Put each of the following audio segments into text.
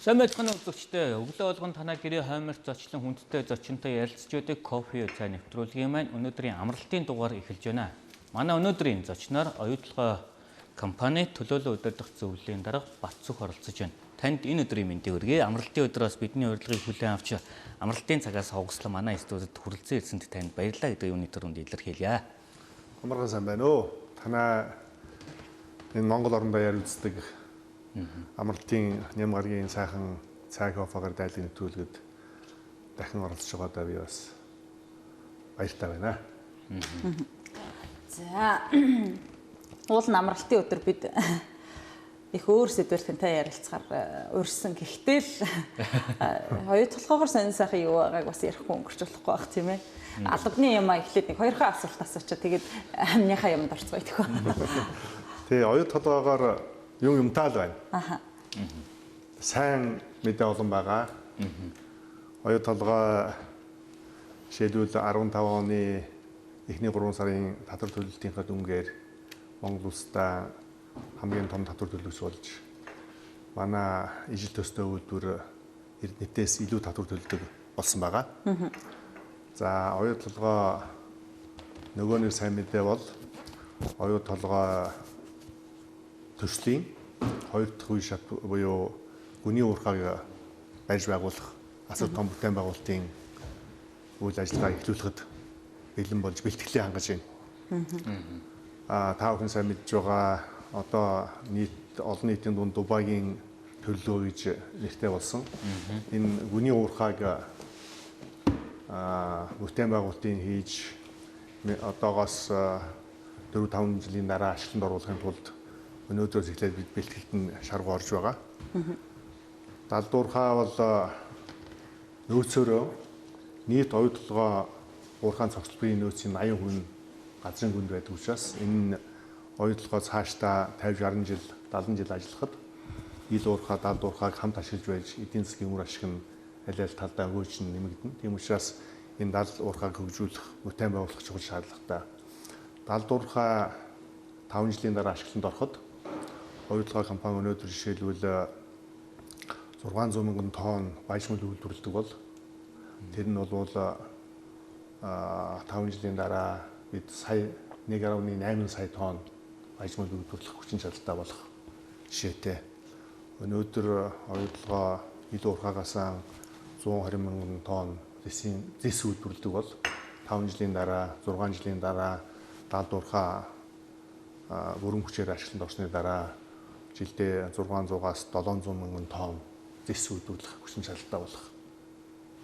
Сайн байцгаана үзэгчдээ. Өглөө болгон танай гэрээ хойморт зочлон хүндтэй зочинтой ярилцж байдаг кофе цай нэвтрүүлгийн маань өнөөдрийн амралтын дугаар эхэлж байна. Манай өнөөдрийн зочноор Оюутолгой компани төлөөлөн удирдах зөвлөлийн дарга Батцүх оролцож байна. Танд энэ өдрийн мэндийг хүргэе. Амралтын өдрөөс бидний урилгыг хүлээн авч амралтын цагаас хугаслан манай студид хүрэлцэн ирсэнд танд баярлалаа гэдэг юуны түрүүнд илэрхийлье. Амархан сайн байна уу? Танай энэ Монгол орондоо ярилцдаг амралтын ням гарагийн сайхан цай кофегаар дайлан нэвтрүүлгэд дахин оролцож байгаадаа би бас баяртай байна. За, уул нь амралтын өдөр бид их өөр сэдвээр тантай ярилцахаар урьсан. Гэхдээ л Оюутолгойгоор сонин сайхан юу байгааг бас ярихгүй өнгөрч болохгүй байх, тийм ээ. Албаны юм а эхлээд нэг хоёрхан асуулт асуучаа, тэгээд амныхаа юмд орцгоё гэх үү. Тий, Оюутолгойгоор юм юмтай л байна. Сайн мэдээ олон байгаа. Оюутолгой жишээлбэл 15 оны эхний 3 сарын татвар төлөлтийнхээ дүнгээр Монгол улсдаа хамгийн том татвар төлөгч болж, манай ижил төстэй үйлдвэр Эрдэнэтээс илүү татвар төлдөг болсон байгаа. За, Оюутолгой нөгөө нэг сайн мэдээ бол Оюутолгой төслийн хоёр дахь үе шат буюу гүний уурхайг барьж байгуулах асар том бүтээн байгуулалтын үйл ажиллагаа эхлүүлэхэд бэлэн болж бэлтгэлээ хангаж байна. Та бүхэн сайн мэдж байгаа, одоо нийт олон нийтийн дунд Дубайгийн төлөлгөө гэж нэртэй болсон. Энэ гүний уурхайг бүтээн байгуулалтын хийж одоогоос 4 5 жилийн дараа ашиглалтанд оруулахын тулд өнөөдрөөс эхлээд бид бэлтгэлд нь шаргуу орж байгаа. Далдуурхай бол нөөцөөрөө нийт Оюутолгой уурхайн цогцлборын нөөцийн 80% нь газрын гүнд байдаг учраас энэ Оюутолгой цаашдаа 50 60 жил, 70 жил ажиллахад ил уурхай, далд уурхайг хамт ашиглаж байж эдийн засгийн үр ашиг нь аль аль талдаа хөөж нь нэмэгдэнэ. Тийм учраас энэ далд уурхайг хөгжүүлэх, бүтээн байгуулах чухал шаардлагатай. Далд уурхай 5 жилийн дараа ашиглалтанд ороход Оюутолгой компани өнөөдөр жишээлбэл 600 мянган тонн баяжмал үйлдвэрлэдэг бол тэр нь бол 5 жилийн дараа бид сая 1.8 сая тонн баяжмал үйлдвэрлэх хүчин чадалтай болох жишээтэй. Өнөөдөр Оюутолгой ил уурхаагаас 120 мянган тонн зэсийн зэс үйлдвэрлэдэг бол 5 жилийн дараа, 6 жилийн дараа далд уурхай бүрэн хүчээр ашиглалтанд орсны дараа жилдээ 600-аас 700 мянган тонн зэс үйлдвэрлэх хүчин чадалтай болох.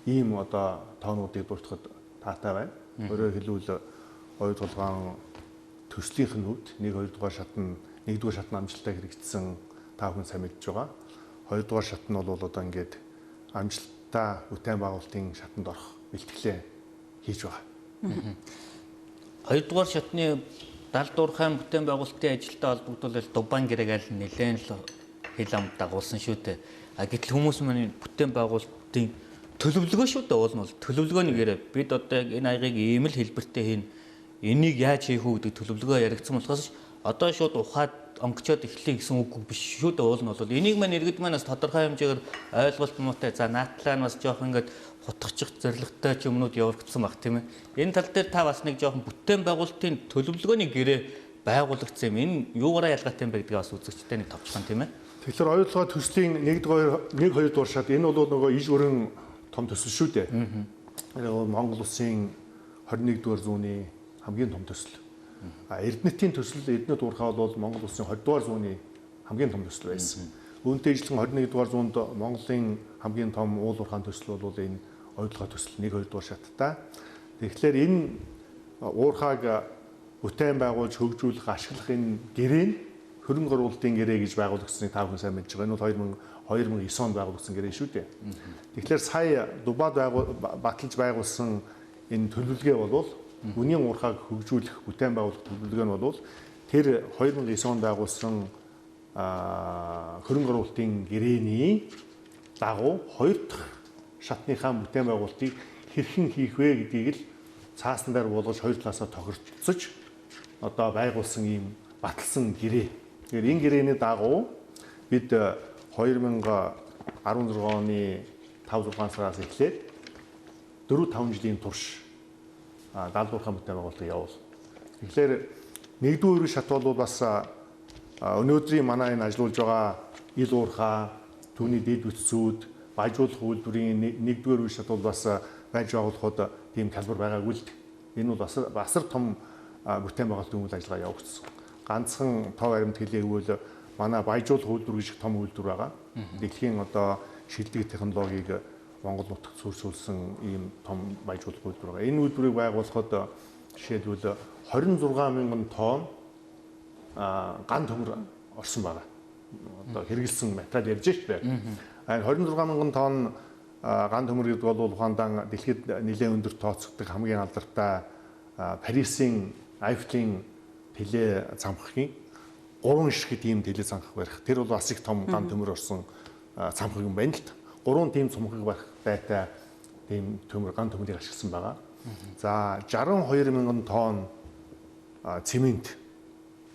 Ийм одоо тоонуудыг дурдахад таатай байна. Өөрөөр хэлбэл, Оюутолгойн төслийнх нь хувьд 1 2 дугаар шат нь, 1 дугаар шат нь амжилттай хэрэгжсэн, та бүхэн сайн мэдж байгаа. 2 дугаар шат нь бол одоо ингээд амжилттай бүтээн байгуулалтын шатанд орох бэлтгэлээ хийж байгаа. 2 дугаар шатны далд уурхайн бүтээн байгуулалтын ажилтай холбогдвол Дубайн гэрээг аль нэлээд л хэл ам дагуулсан шүү дээ. А гэтэл хүмүүс маань бүтээн байгуулалтын төлөвлөгөө шүү дээ. Уул нь бол төлөвлөгөөний гэрээ. Бид одоо яг энэ аягийг ийм л хэлбэртэй хийн. Энийг яаж хийх үү гэдэг төлөвлөгөө яригдсан болохоос одоо шууд ухаад онгочоод эхлэе гэсэн үг биш шүү дээ. Уул нь бол энийг маань иргэд маань бас тодорхой хэмжээгээр ойлголт муутай. За, наадлаа нь бас жоох ингээд хутгачих зорилготой ч юмнууд явуулагдсан баг, тийм ээ. Энэ тал дээр та бас нэг жоохон бүтээн байгуулалтын төлөвлөгөөний гэрээ байгуулагдсан юм. Энэ юугаараа ялгаатай юм бэ гэдгийг бас үзэгчтэй нэг товчхон, тийм ээ. Тэгэхээр Оюутолгой төслийн 1 дугаар 1 2 дугаар шат, энэ бол нөгөө иж өрөн том төсөл шүү дээ. Энэ бол Монгол улсын 21 дугаар зууны хамгийн том төсөл. А Эрдэнэтийн төсөл, Эрдэнэт уурхай бол Монгол улсын 20 дугаар зууны хамгийн том төсөл байсан. Үүнтэй ижилхэн 21 дугаар зуунд Монголын хамгийн том уул уурхайн төсөл бол энэ Оюутолгой төсөл 1 2 дугаар шаттай. Тэгэхээр энэ уурхайг бүтээн байгуулж хөгжүүлэх, ашиглах энэ гэрээ нь хөрөнгө оруулалтын гэрээ гэж байгуулагдсаныг та бүхэн сайн мэдж байгаа. Энэ бол 2000 2009 онд байгуулагдсан гэрээ шүү дээ. Тэгэхээр сая Дубайд баталж байгуулсан энэ төлөвлөгөө бол гүнийн уурхайг хөгжүүлэх, бүтээн байгуулах төлөвлөгөө нь бол тэр 2009 онд байгуулсан хөрөнгө оруулалтын гэрээний дагуу хоёр дахь шатныхаа бүтээн байгуулалтыг хэрхэн хийх вэ гэдгийг л цаасан дээр буулгаж, хоёр талаасаа тохиролцож одоо байгуулсан ийм баталсан гэрээ. Тэгэхээр энэ гэрээний дагуу бид 2025 16 оны 5-6 сараас эхлээд 4-5 жилийн турш даалгаврын бүтээн байгуулалтыг явуул. Тэгэхээр нэгдүгээр үе шат бол бас өнөөдрийн манай энэ ажиллуулж байгаа ил уурхаа, түүний дэд бүтцүүд, баяжуулах үйлдвэрийн нэгдүгээр үе шат бол бас байж байгуулахад тийм хялбар байгаагүй л дээ. Энэ бол асар том бүтээн байгуулалтын үйл ажиллагаа явагдсан. Ганцхан тов аримт хэлээгүй манай баяжуулах үйлдвэр гэж том үйлдвэр байгаа. Дэлхийн одоо шилдэг технологиг Монгол нутагт суурьшуулсан ийм том баяжуулах үйлдвэр байгаа. Энэ үйлдвэрийг байгуулахад жишээлбэл 26 мянган тонн ган төмөр орсон байгаа. Одоо хэрэгэлсэн материал ярьж штэ. 26 мянган тонн ган төмөр гэдэг бол ухаандаан дэлхийд нэлээд өндөр тооцогддог хамгийн алдартай Парисын Айфелийн теле цамхагийн 3 ширхэг ийм теле цамхаг барих. Тэр бол бас их том ган төмөр орсон цамхаг юм байна л та. 3 тийм цамхаг барих байтай тийм төмөр ган төмөрийг ашигласан байгаа. За 62 мянган тонн цемент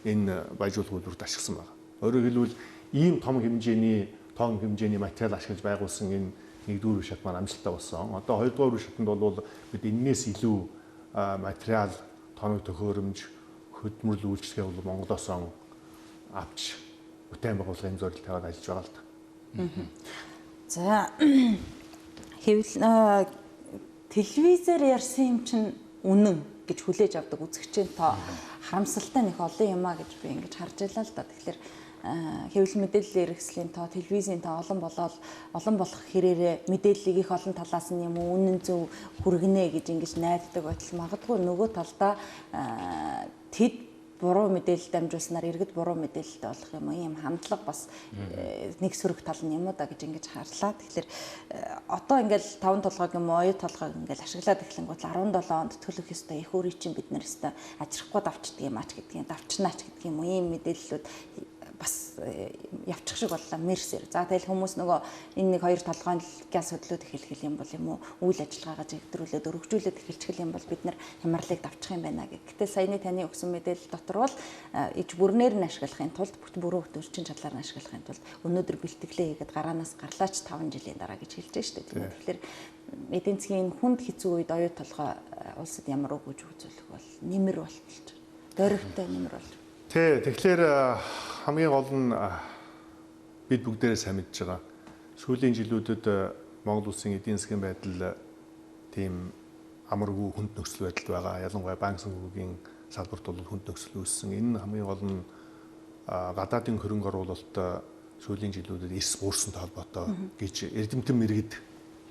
энэ баяжуулах үйлдвэрт ашигласан байна. Өөрөөр хэлбэл ийм том хэмжээний тонн хэмжээний материал ашиглаж байгуулсан энэ нэгдүгээр үе шат маань амжилттай болсон. Одоо хоёрдугаар үе шатанд бол бид энээс илүү материал, тоног төхөөрөмж, хөдөлмөрлөл үйлчилгээ бол Монголоос авч бүтээн байгууллагын зорилт тавиад ажиллаж байгаа л да. За хэвлэл телевизээр ярьсан юм чинь үнэн гэж хүлээж авдаг үзэгчийн тоо харамсалтай нэг олон юм а гэж би ингэж харж байлаа л да. Тэгэхээр хэвлэл мэдээллийн хэрэгслийн тоо, телевизийн тоо олон болоод олон болох хэрээрээ мэдээллийг их олон талаас нь юм уу үнэн зөв хүргэнэ гэж ингэж найддаг байтал магадгүй нөгөө талдаа тэд буруу мэдээлэл дамжуулснаар иргэд буруу мэдээлэлтэй болох юм уу, ийм хандлага бас нэг сөрөг тал нь юм уу да гэж ингэж харлаа. Тэгэхээр одоо ингээл таван толгойг юм уу, оюу толгойг ингээл ашиглаад эхлэнгүүт 17 онд төлөх ёстой их өөрийн чинь бид нар ёстой ажрахгүй давчдаг юм аач гэдгийг, давчнаач гэдэг юм уу, ийм мэдээллүүд бас явчих шиг боллоо мерсэр. За тэгэл хүмүүс нөгөө энэ нэг хоёр толгойн газ хөдлөөд эхлэх юм бол юм уу, үйл ажиллагаагаа жигдрүүлээд өргөжүүлээд эхэлчих юм бол бид нар хямралыг давчих юм байна гэх. Гэтэл саяны таны өгсөн мэдээлэл дотор бол иж бүрнээр нь ашиглахын тулд бүрэн хөтөрчин чадлаар нь ашиглахын тулд өнөөдөр бэлтгэлээ хийгээд гараанаас гарлаач 5 жилийн дараа гэж хэлж штэ тийм үү. Тэгэхээр эдийн засгийн хүнд хэцүү үед оюу толгой улсад ямар үг үзүүлэх бол нэмэр болтолж дөрвтэй нэмэр болж. Тэ, тэгэхээр хамгийн гол нь бид бүгдээрээ сайн мэдж байгаа. Сүүлийн жилүүдэд Монгол улсын эдийн засгийн байдал тийм амаргүй хүнд нөхцөл байдалд байгаа. Ялангуяа банк санхүүгийн салбарт бол хүнд нөхцөл үүссэн. Энэ нь хамгийн гол нь гадаадын хөрөнгө оруулалт сүүлийн жилүүдэд эрс буурсантай холбоотой гэж эрдэмтэн мэргэд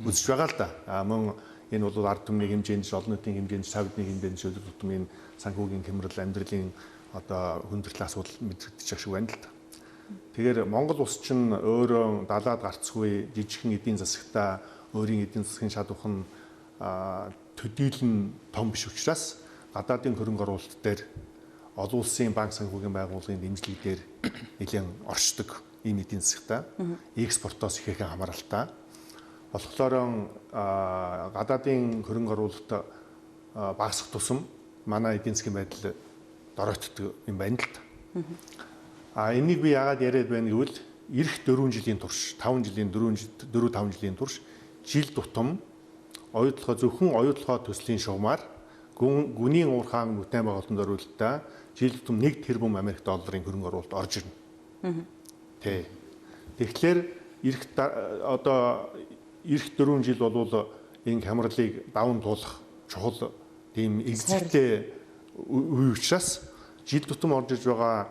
үзэж байгаа л да. Мөн энэ бол ард түмний хэмжээнд, олон нийтийн хэмжээнд, савдны хэмжээнд өдөр тутмын санхүүгийн хямрал, амьдралын одоо хүндрэл асуудал мэдрэгдэж шиг байна л да. Тэгэхээр Монгол улс чинь өөрөө далаад гарцгүй жижигхэн эдийн засагтай өөрийн эдийн засгийн чадвах нь төдийлөн том биш учраас гадаадын хөрөнгө оруулалт дээр олон улсын банк санхүүгийн байгууллагын дэмжлэг дээр нэлээд оршдог ийм эдийн засагтай экспортоос их ихэн хамааралтай. Болохоор гадаадын хөрөнгө оруулалт багасах тусам манай эдийн засгийн байдал доройтдог юм байна л да. А энийг би яагаад яриад байна гэвэл эх 4 жилийн турш, 5 жилийн 4-5 жилийн турш жил тутам оюутлогоо зөвхөн оюутлогоо төслийн шугамар гүнийн уурхаан бүтээн байгуулалтанд зориултаа жил тутам 1 тэрбум Америк долларын хөрөнгө оруулалт орж ирнэ. Тэ. Тэгэхээр эх одоо эх 4 жил болвол энэ хямралыг даван туулах чухал тийм эгзэгтэй үе учраас жил тутам орж иж байгаа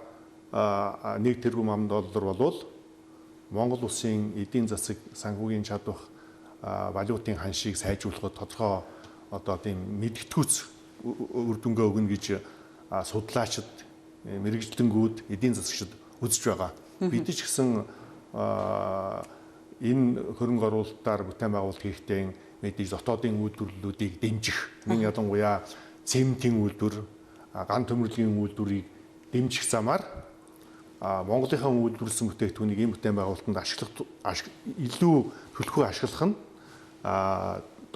1 тэрбум ам доллар болвол Монгол улсын эдийн засаг, санхүүгийн чадвах, валютын ханшийг сайжруулахад тодорхой одоо тийм мэдгэдэггүйц үр дүнгээ өгнө гэж судлаачид, мэргэжилтэнгүүд, эдийн засагчид үзэж байгаа. Бид ч гэсэн энэ хөрөнгө оруулалтаар бүтээн байгуулалт хийхдээ мэдээж дотоодын үйлдвэрлэлүүдийг дэмжих, мөн ялангуяа цементийн үйлдвэр, ган төмөрлөгийн үйлдвэрийг дэмжих замаар Монголынхаа үйлдвэрлэсэн бүтээгдэхүүнийг ийм бүтээн байгуулалтанд ашиглах илүү түлхүү ашиглах нь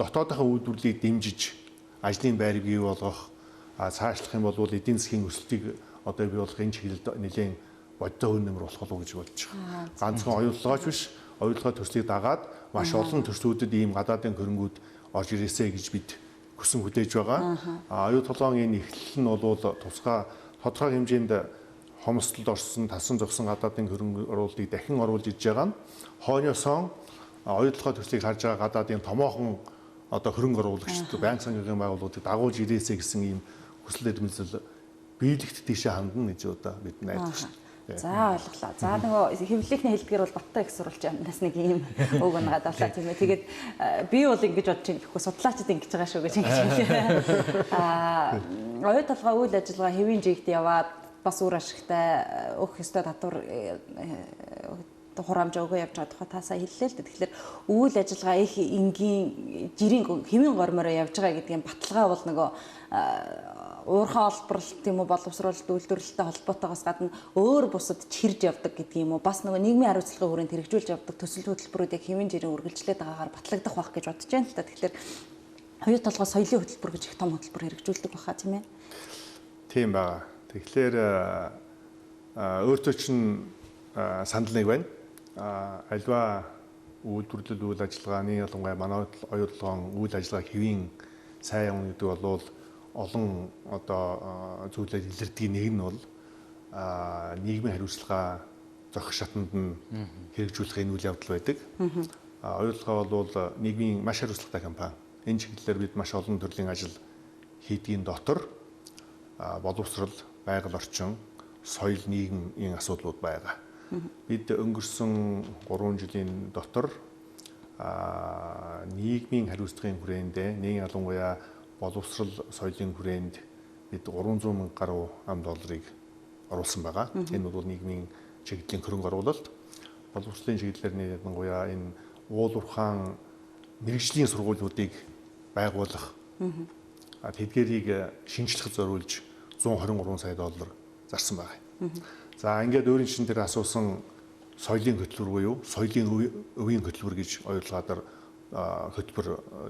дотоодынхаа үйлдвэрлэлийг дэмжиж ажлын байр бий болгох, цаашлах юм бол эдийн засгийн өсөлтийг одоо бий болгох энэ чиглэлд нэлээд бодиттой хөр нэмэр болох болов уу гэж бодож байгаа. Ганцхан оюутлогооч биш, Оюутолгой төслийг дагаад маш олон төслүүдэд ийм гадаадын хөрөнгүүд орж ирээсэй гэж бид хүсэн хүлээж байгаа. Оюутолгойн энэ эхлэл нь бол тусгай тодорхой хэмжээнд хомсдолд орсон, тасан зогсон гадаадын хөрөнгө оруулалтыг дахин оруулж иж байгаа нь хойноосоо оюутолгой төслийг харж байгаа гадаадын томоохон одоо хөрөнгө оруулагчид, банк сангийн байгууллагуудыг дагуулж ирээсэй гэсэн ийм хүсэл эрмэлзэл биелэгт тийшээ хандна гэж одоо бид найдаж байна. За ойлголоо. За нөгөө хэвлэлийнхний хэлдгээр бол Баттай их сурвалж амнаас нэг ийм үг унгаад авлаа тийм ээ. Тэгээд би бол ингэж бодож байна гэхгүй судлаачид ингэж байгаа шүү гэж ингэж хэлээ. Оюу толгой үйл ажиллагаа хэвийн жигт яваад бас үр ашигтай өгөх ёстой татвар хураамж өгөө явж байгаа тухай таасаа хэллээ л дээ. Тэгэхээр үйл ажиллагаа их энгийн жирийн хэвийн гормороо явж байгаа гэдгийн баталгаа бол нөгөө уурхай олборлолт тийм үү, боловсруулалт, үйлдвэрлэлтэй холбоотойгоос гадна өөр бусад чирж явдаг гэдэг юм уу? Бас нөгөө нийгмийн хариуцлагын хүрээнд хэрэгжүүлж явдаг төсөл хөтөлбөрүүдийг хэвийн жирийн үргэлжлээд байгаагаар батлагдах байх гэж бодож байна л та. Тэгэхээр оюу толгой соёлын хөтөлбөр гэж их том хөтөлбөр хэрэгжүүлдэг байхаа тийм ээ. Тийм байгаа. Тэгэхээр өөртөө чинь санал нэг байна. Альва үйлдвэрлэл үйл ажиллагааны ялангуяа манай оюу толгойн үйл ажиллагаа хэвийн сайн явна гэдэг бол олон одоо зүйлээр илэрдэг нэг нь бол нийгмийн хариуцлага зохих шатанд нь хэрэгжүүлэх энэ үйл явдал байдаг. Оюутолгой бол нийгмийн маш хариуцлагатай компани. Энэ чиглэлээр бид маш олон төрлийн ажил хийдгийн дотор боловсрол, байгаль орчин, соёл, нийгмийн асуудлууд байгаа. Бид өнгөрсөн 3 жилийн дотор нийгмийн хариуцлагын хүрээнд, нийгмийн ялангуяа боловсрол соёлын хүрээнд бид 300 мянга гаруй ам долларыг оруулсан байгаа. Энэ бол нийгмийн чиглэлийн хөрөнгө оруулалт. Боловсролын чиглэлээр ялангуяа энэ уул уурхаан мэргэжлийн сургуулиудыг байгуулах, тэдгээрийг шинжлэх зориулж 123 сая доллар зарсан байгаа. За ингээд өөрийн чинь тэр асуусан соёлын хөтөлбөр буюу соёлын өвийн хөтөлбөр гэж оюутлогоор хөтөлбөр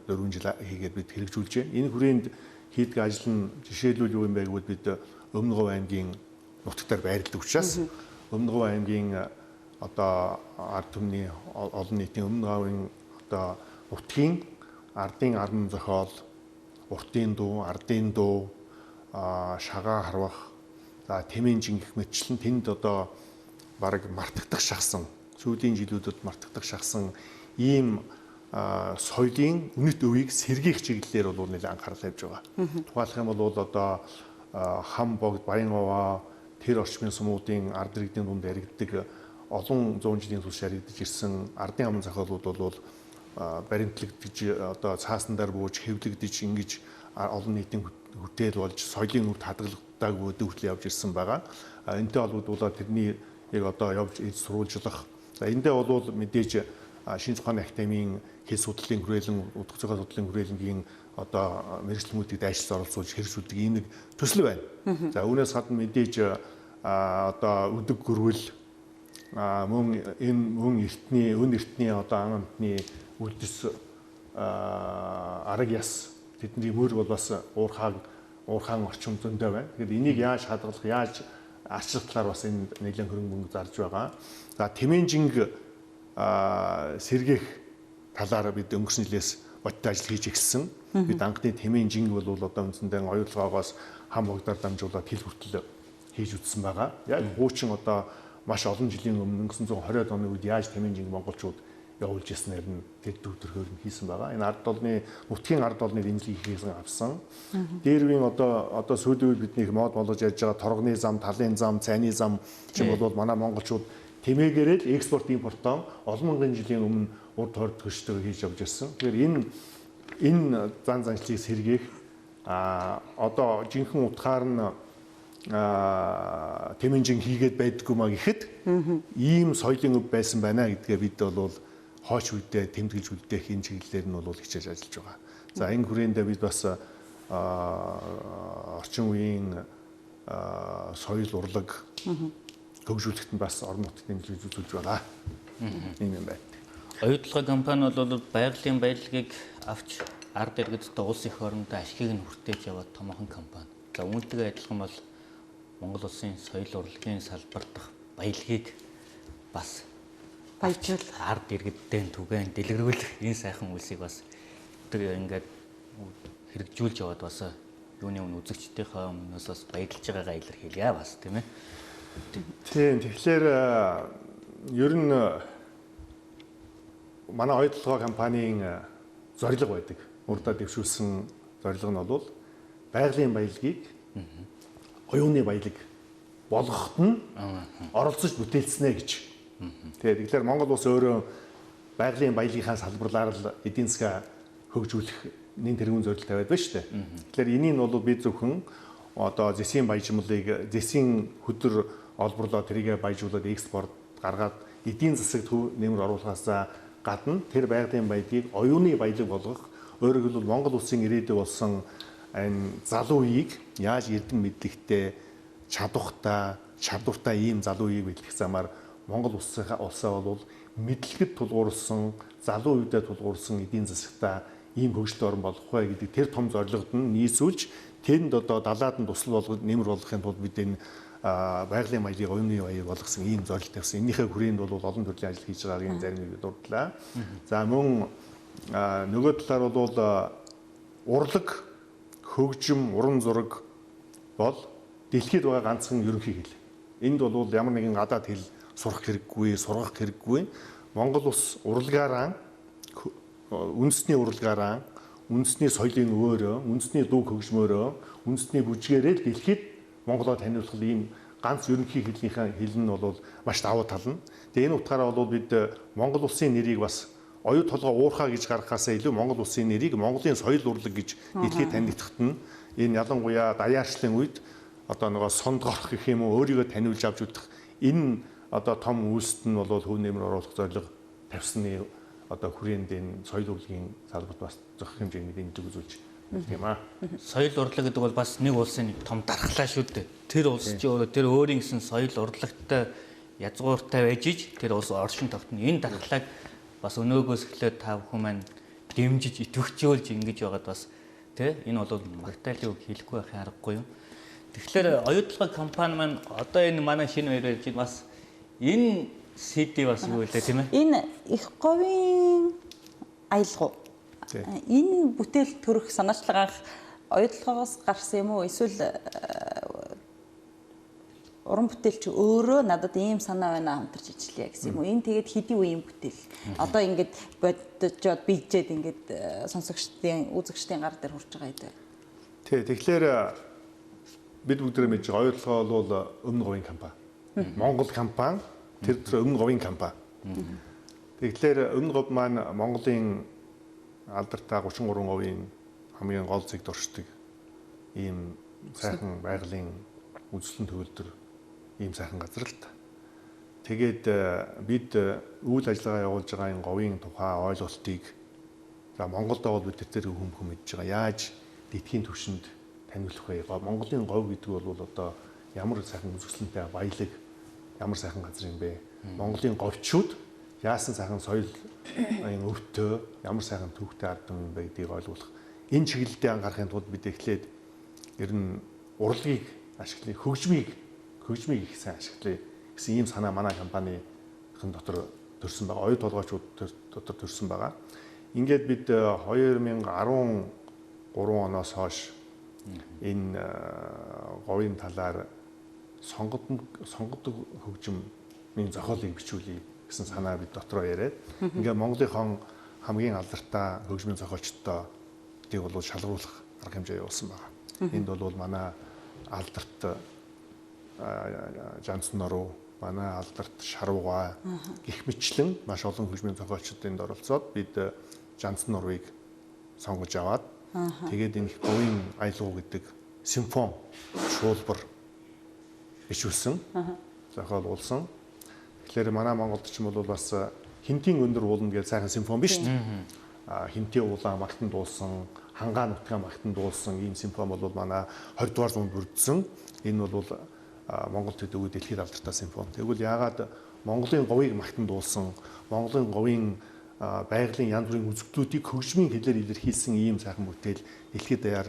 4 жил хийгээд бид хэрэгжүүлжээ. Энэ хүрээнд хийдэг ажил нь жишээлбэл юу юм бэ гэвэл бид Өмнө Говь аймгийн нутагтаар байрладаг учраас Өмнө Говь аймгийн одоо ард түмний олон нийтийн Өмнө Говийн одоо нутгийн ардын арман зохиол, уртын дуу, ардын дуу, шагаа харвах, за тэмээн жингэх мэтчлэн тэнд одоо бараг мартагдах шахсан, сүүлийн жилүүдэд мартагдах шахсан ийм соёлын үнэт өвийг сэргийх чиглэлээр бол нэлээд анхаарал тавьж байгаа. Тухайлах юм бол одоо хам богд, баян овоо, тэр орчмын сумуудын ард иргэдийн дунд яригддаг олон зуун жилийн турш яригдж ирсэн ардын аман зохиолууд бол баримтлагдж одоо цаасан дээр бууж хэвлэгдэж ингэж олон нийтийн хүртэл болж соёлын өвд хадгалагдаагүй өдөр хүртэл явж ирсэн байгаа. Энтэй холбогдуулаад тэрний яг одоо явж иж сурвалжлах. За эндээ бол мэдээж шинж ухааны академийн хэл судлалын хүрээлэн, утга зохиол судлалын хүрээлэнгийн одоо мэргэжилтнүүдийг дайшилж оролцуулж хэрэгжүүлдэг ийм нэг төсөл байна. За үүнээс гадна мэдээж одоо өдөг гөрвөл мөн энэ мөн эртний өн эртний одоо ан амтны үлдэс арга яс тэдний мөр бол бас уурхаан орчим зөндөө байна. Тэгэхээр энийг яаж хадгалах, яаж арчлах талаар бас энэ нэлээд хөрөнгө мөнгө зарж байгаа. За тэмээнжинг сэргээх талаар бид өнгөрсөн жилээс бодит ажил хийж эхэлсэн. Бид анхны тэмээнжинг бол одоо үндсэндээ оюутлогоогоос хам богдоор дамжуулаад хил хүртэл хийж үзсэн байгаа. Яг хуучин одоо маш олон жилийн өмнө 1920-ад оны үед яаж тэмээнжинг монголчууд явуулж ирснээр нь тэр төвтөрхөөр нь хийсэн байгаа. Энэ ард олны нутгийн ард олны дэмжлэг хийхээс авсан. Дээр үеийн одоо сүүлийн үед бидний их мод болгож ярьж байгаа торгоны зам, талын зам, цайны зам чинь бол манай монголчууд тэмээгээрээ л экспорт импортоо олон мянган жилийн өмнө урд тойрд төштэй хийж явж ирсэн. Тэгэхээр энэ зан заншлыг сэргээх одоо жинхэнэ утгаар нь тэмэнжин хийгээд байдггүй маа гэхэд ийм соёлын өв байсан байна гэдгээ бид бол хойч үедээ тэмдэглэж үлдээх энэ чиглэлээр нь бол хичээж ажиллаж байгаа. За энэ хүрээндээ бид бас орчин үеийн соёл урлаг хөгжүүлэхэд нь бас орон нутгад дэмжлэг үзүүлж байгаа. Ийм юм байна. Оюутлогын компани бол байгалийн баялагийг авч ард иргэдтэй улс эх орондоо ашигыг нь хүртээж яваад томоохон компани. За үүнтэйгээ адилхан бол Монгол улсын соёл урлагийн салбар дахь баялагийг бас Баяжуулах ард иргэддээ түгээн дэлгэрүүлэх энэ сайхан үйлсийг бас тэр ингээд хэрэгжүүлж яваад бас юуны өмнө үзэгчдийнхээ өмнөөс бас баярлж байгаагаа илэрхийлье бас тийм ээ. Тийм, тэгэхээр ер нь манай Оюутолгой компанийн зорилго байдаг. Урдаа дэвшүүлсэн зорилго нь бол байгалийн баялагийг оюуны баялаг болгоход нь оролцож бүтээлцнэ гэж. Тэгэхээр Монгол улс өөрөө байгалийн баялагийнхаа салбарлаар л эдийн засгаа хөгжүүлэх нэн тэргүүн зорилт тавиад байна шүү дээ. Тэгэхээр энийг нь бол бид зөвхөн одоо зэсийн баяжмлыг зэсийн хөдөр олборлоо тэрийгэ баяжуулаад экспорт гаргаад эдийн засаг төв нэмэр оруулахаас гадна тэр байгалийн баялагийг оюуны баялаг болгох, өөрөөр хэлбэл Монгол улсын ирээдүй болсон энэ залуу үеийг яаж эрдэм мэдлэгтэй, чадвартай, чадвартай ийм залуу үеийг бэлтгэх замаар Монгол улсаа бол мэдлэгэд тулгуурласан, залуу үедээ тулгуурласан эдийн засагтаа ийм хөгжилт орн болох вэ гэдэг тэр том зорилгод нь нийцүүлж тэнд одоо далаад нь тусал болгож нэмэр болгохын тулд бид энэ байгалийн баялагийг оюуны баялаг болгосон ийм зорилт тавьсан. Энийхээ хүрээнд бол олон төрлийн ажил хийж байгаагийн зарим нэг дурдлаа. За мөн нөгөө талаар бол урлаг, хөгжим, уран зураг бол дэлхийд байгаа ганцхан ерөнхий хэл. Энд бол ямар нэгэн гадаад хэл сурах хэрэггүй, сургах хэрэггүй. Монгол улс урлагаараа, үндэсний урлагаараа, үндэсний соёлын өвөөрөө, үндэсний дуу хөгжмөөрөө, үндэсний бүжгээрээ л дэлхийд Монголоо таниулах ийм ганц ерөнхий хэлнийхээ хэл нь бол маш давуу тал нь. Тэгээ энэ утгаараа бол бид Монгол улсын нэрийг бас оюу толгой уурхаа гэж гаргахаасаа илүү Монгол улсын нэрийг Монголын соёл урлаг гэж дэлхийд танигдахад нь энэ ялангуяа даяаршлын үед одоо нөгөө сондгорох гэх юм уу өөрийгөө таниулж авч үзэх энэ одоо том үйлсэд нь бол хөв нэмэр оруулах зорилго тавьсны одоо хүрээнд энэ соёл урлагийн салбарт бас зохих хэмжээний дэмжлэг үзүүлж тийм аа. Соёл урлаг гэдэг бол бас нэг улсын нэг том дархлаа шүү дээ. Тэр улс чи өөрөө тэр өөрийн гэсэн соёл урлагтай язгууртай байж ич тэр улс оршин тогтно. Энэ дархлааг бас өнөөгөөс эхлээд та бүхэн маань дэмжиж идэвхжүүлж ингэж байгаад бас тий энэ бол магтаалын үг хэлэхгүй байхын аргагүй юм. Тэгэхээр Оюутолгой компани маань одоо энэ манай шинэ үеэр ярьж бас энэ CD бас юу вэ тийм ээ? Энэ их говийн аялгау. Энэ бүтээл төрөх санаачлага анх Оюутолгоогоос гарсан юм уу? Эсвэл уран бүтээлч өөрөө надад ийм санаа байна хамтарч ажиллая гэсэн юм уу? Энэ тэгээд хэдийн үеийн бүтээл. Одоо ингээд бодожоод бийжээд ингээд сонсогчдын, үзэгчдийн гар дээр хүрч байгаа юм. Тий, тэгэхээр бид бүгдээрээ мэдж байгаа Оюутолгой бол өмнө говийн компани. Монгол компани, тэр дотор өмнө говийн компани. Тэгэхээр өмнө говь маань Монголын алдартай 33 говийн хамгийн гол зэгд оршдог ийм сайхан байгалийн үзэсгэлэн төгөлдөр ийм сайхан газар л та. Тэгээд бид үйл ажиллагаа явуулж байгаа энэ говийн тухай ойлголтыг за Монголд бол бид тэр хүмүүхэн мэдж байгаа. Яаж дэлхийн түвшинд таниулах вэ? Монголын говь гэдэг бол одоо ямар сайхан үзэсгэлэнтэй баялаг, ямар сайхан газар юм бэ? Монголын говьчууд яасан сайхан соёл энэ өвтөө, ямар сайхан түүхтэй ард түмэн юм бэ гэдгийг ойлгуулах. Энэ чиглэлдээ анхаарахын тулд бид эхлээд ер нь урлагийг ашиглая, хөгжмийг их сайн ашиглая гэсэн ийм санаа манай компанийн дотор төрсэн байгаа. Оюу толгойчууд дотор төрсэн байгаа. Ингээд бид 2013 оноос хойш энэ говийн талаар сонгодог хөгжмийн зохиолыг бичүүлье гэсэн санаа бид дотроо яриад ингээд Монголынхон хамгийн алдартай хөгжмийн зохиолчтой бидийг бол шалгаруулах арга хэмжээ явуулсан байгаа. Энд бол манай алдарт Жанцсан нуруу, манай алдарт Шарууга гэх мэтлэн маш олон хөгжмийн зохиолчид энд оролцоод бид Жанцсан нурууыг сонгож аваад тэгээд энэ их говийн аялгау гэдэг симфон шуулбар бичүүлсэн, зохиол уулсан. Тэгэхээр манай Монголд ч юм бол бас хинтийн өндөр уулна гэж сайхан симфон биш үү? Хинтийн уулаа магтан дуулсан, хангаа нутгаа магтан дуулсан ийм симфон бол манай 20 дугаар зуунд бүрдсэн. Энэ бол Монгол төдийгүй дэлхийд алдартай симфон. Тэгвэл яагаад Монголын говийг магтан дуулсан, Монголын говийн байгалийн янз бүрийн үзэгдлүүдийг хөгжмийн хэлээр илэрхийлсэн ийм сайхан бүтээл дэлхийд даяар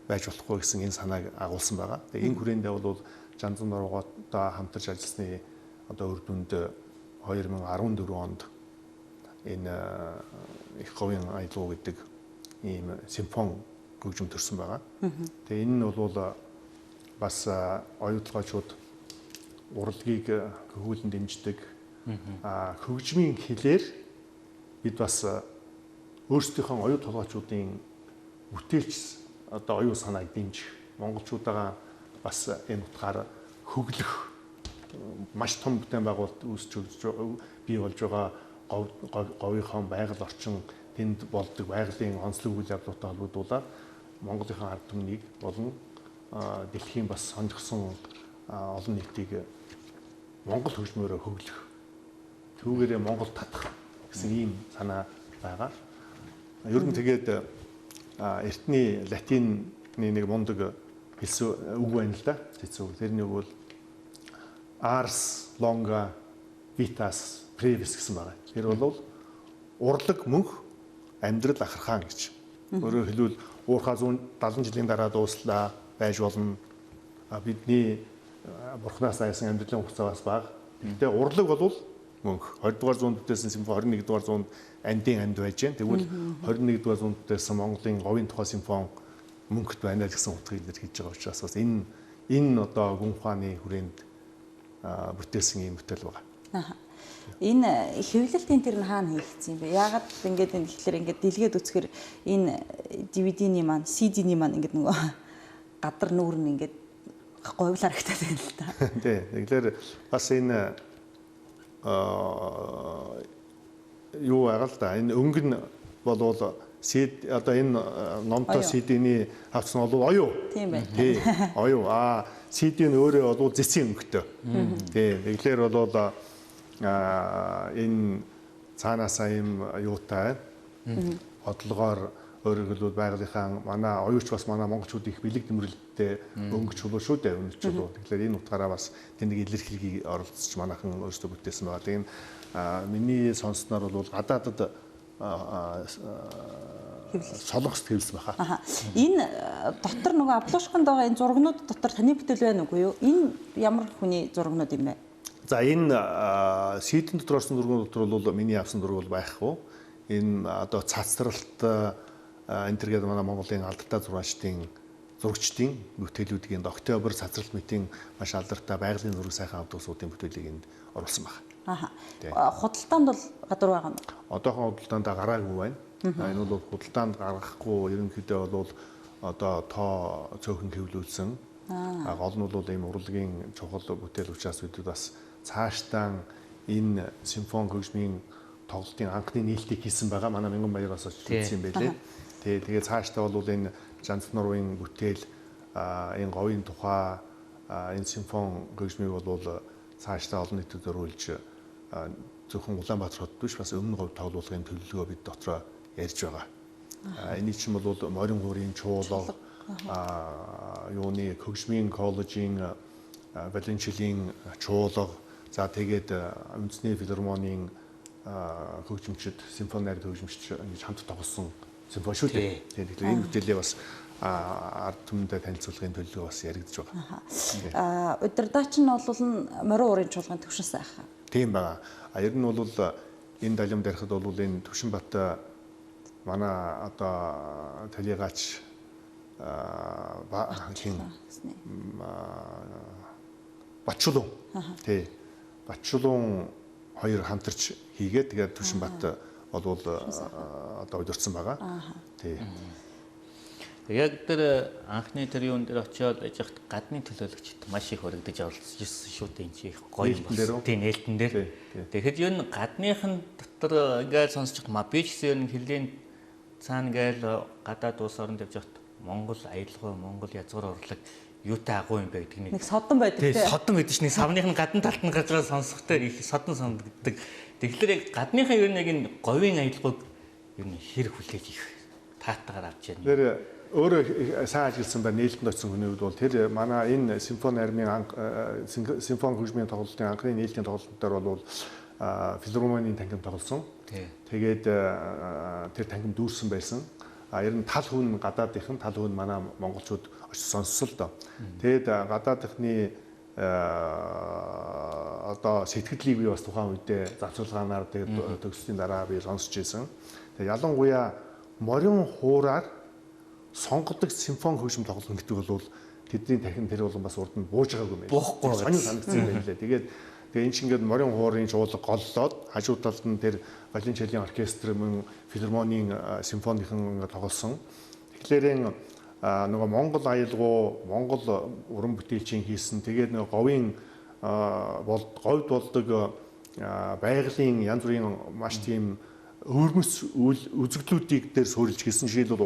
байж болохгүй гэсэн энэ санааг агуулсан байгаа. Тэгээ энэ хүрээндээ бол Жанзан нуруугаатай хамтарч ажилласны одоо үр дүнд 2014 онд энэ их говийн аялгау гэдэг ийм симфон хөгжим төрсэн байгаа. Тэгээ энэ нь бол бас оюутлогоочууд урлагийг хөгүүлэн дэмждэг. Хөгжмийн хэлээр бид бас өөрсдийнхөө оюу толгойчуудын бүтээлч одоо оюун санааг дэмжих, монголчуудаага бас энэ утгаар хөглөх маш том бүтээн байгуулалт үүсч бий болж байгаа говийнхоо байгаль орчин тэнд болдог байгалийн онцлог үйл явдлуудтай холбогдуулаад Монголынхаа ард түмнийг болон дэлхийн бас сонирхсон олон нийтийг монгол хөгжмөөрөө хөглөх, түүгээрээ Монгол татах гэсэн ийм санаа байгаа. Ер нь тэгээд эртний латины нэг мундаг хэлсэн үг байна л да. Цэцүү. Тэрний үг бол ars longa vitas brevis гэсэн байгаа. Тэр бол урлаг мөнх, амьдрал ахархаан гэж. Өөрөөр хэлбэл уурхаа 170 жилийн дараа дууслаа байж болно. Бидний бурхнаас аясан амьдралын хугацаа бас бага. Гэхдээ урлаг бол мөнх. 20 дугаар зуунд бүтээсэн симфони 21 дугаар зуунд андын анд байж гэн. Тэгвэл 21 дугаар зуунд бүтээсэн Монголын говийн тухай симфони мөнхөд байна л гэсэн утгыг илэрхийлж байгаа учраас бас энэ одоо гүн ухааны хүрээнд бүтээсэн ийм бүтээл байгаа. Энэ хэвлэлтийн тэр нь хаана хийгдсэн юм бэ? Яагаад ингээд энэ тэгэхээр ингээд дэлгээд үзэхэр энэ DVD-ний маань, CD-ний маань ингээд нөгөө гадар нүүр нь ингээд говьл харагдаад байна л та. Тий. Тэгэхээр бас энэ юу байгаа л да. Энэ өнгө нь болвол CD одоо энэ номтой CD-ний хавцсан нь бол оюу. Тийм байна. Тий. Оюу. CD нь өөрөө бол зэцийн өнгөтэй. Тий. Тэгэхээр бол энэ цаанаасаа ийм юутай байна. Бодлогоор өөрөөр хэлбэл байгалийнхаа манай оюуч бас манай монголчууд их бэлэг дэмрэлттэй өнгө чулуу шүү дээ, өнөр чулуу. Тэгэхээр энэ утгаараа бас тэнд нэг илэрхийлгийг оролцож манайхан өөрсдөө бүтээсэн байгаа. Тэгээд миний сонссноор бол гадаадад солонгост хэвлсэн баха. Энэ дотор нөгөө аблуушканд байгаа энэ зургнууд дотор таны бүтээл байна уугүй юу? Энэ ямар хүний зургнууд юм бэ? За энэ CD-н дотор орсон зургнууд дотор бол миний авсан зураг бол байхгүй. Энэ одоо цацралт энэ төр гэдэг манай Монголын алдартай зурагчдын бүтээлүүдийг энд Октябрь цацралт мэтийн маш алдартай байгалийн зураг сайхан авдаг улсуудын бүтээлийг энд оруулсан байна. Худалдаанд бол гадуур байгаа юм уу? Одоохон худалдаанд гараагүй байна. Энэ бол худалдаанд гаргахгүй ерөнхийдөө бол одоо тоо цөөхөн хэвлүүлсэн. Гол нь бол ийм урлагийн чухал бүтээл учраас бид бас цаашдаа энэ симфони хөгжмийн тоглолтын анхны нийлтийг хийсэн байгаа. Манай Мянган баяр бас очиж үзсэн юм байлээ. Тэгээ цаашдаа бол энэ Жанц нурвын бүтээл, энэ говийн тухай, энэ симфони хөгжмийг бол цаашдаа олон нийтэд зориулж зөвхөн Улаанбаатар хотод биш бас өмнө говь тоглуулгын төлөвлөгөө бид дотроо ярьж байгаа. Эний чинь бол морин хуурын чуулга, юуны хөгжмийн коллежийн Валенчилийн чуулга, за тэгээд үндэсний филармонийн хөгжимчд, симфони найраг хөгжимчд ингэж хамт тоглосон симфони шүү дээ. Тэгэхээр энэ бүтээлээ бас ард түмэндээ танилцуулгын төлөвлөгөө бас яригдж байгаа. Удирдаач нь бол морин уурын чуулган Төвшин сайхан. Тийм байгаа. Ер нь бол энэ далим дээрхэд бол энэ Төвшинбат манай одоо талигаач хин Батчулуун. Тий. Батчулуун хоёр хамтарч хийгээд тэгээд Төвшинбат бол одоо удирдсан байгаа. Тий. Яг тэр анхны тэр юун дээр очиод яж хат гадны төлөөлөгчд маш их өргөдөж оролцож ирсэн шүү дээ. Энэ чи их гоё юм байна. Тий, нээлтэн дээр. Тэгэхэд юу н гадных нь дотор ингээл сонсож хат би ч гэсэн ер нь хэллийн цаана ингээл гадаад улс оронд явж хат Монгол аялгаа, Монгол язгуур урлаг юутай агуу юм бэ гэдэг нэг содон байдаг тий. Содон гэдэг чинь савных нь гадна талд нь гарч байгаа сонсохтой их содон санагддаг. Тэгэхээр яг гадныхаа ер нь яг энэ говийн аялгауг ер нь хэр хүлээж их таатагаар авч яана. Тэр өөрөө сайн ажилласан байна. Нээлтэнд очсон хүний хувьд бол тэр манай энэ симфони армийн симфони хөгжмийн тоглолтын анхны нээлтийн тоглолтоор бол филармонийн танхим тоглосон. Тэгээд тэр танхим дүүрсэн байсан. Ер нь тал хүн гадаадынхан, тал хүн манай монголчууд очиж сонссон л доо. Тэгээд гадаадынхны одоо сэтгэлийг би бас тухайн үедээ завсарлагаанаар тэгээд төгслийн дараа би сонсч байсан. Тэгээд ялангуяа морин хуураар сонгодог симфони хөгжим тоглох гэдэг бол тэдний тархин тэр болгон бас урд нь бууж байгаагүй юм байна. Буухгүй сонин санагдсан юм байна лээ. Тэгээд энэ чинь ингээд морин хуурын чуулга голлоод хажуу талд нь тэр Виолончелийн оркестр мөн филармонийн симфоникын ингээд тоглосон. Тэгэхээр нөгөө Монгол аялгау, Монгол уран бүтээлчийн хийсэн тэгээд нөгөө говийн говьд болдог байгалийн янз бүрийн маш тийм өвөрмөц үзэгдлүүдийг дээр суурилж хийсэн. Жишээлбэл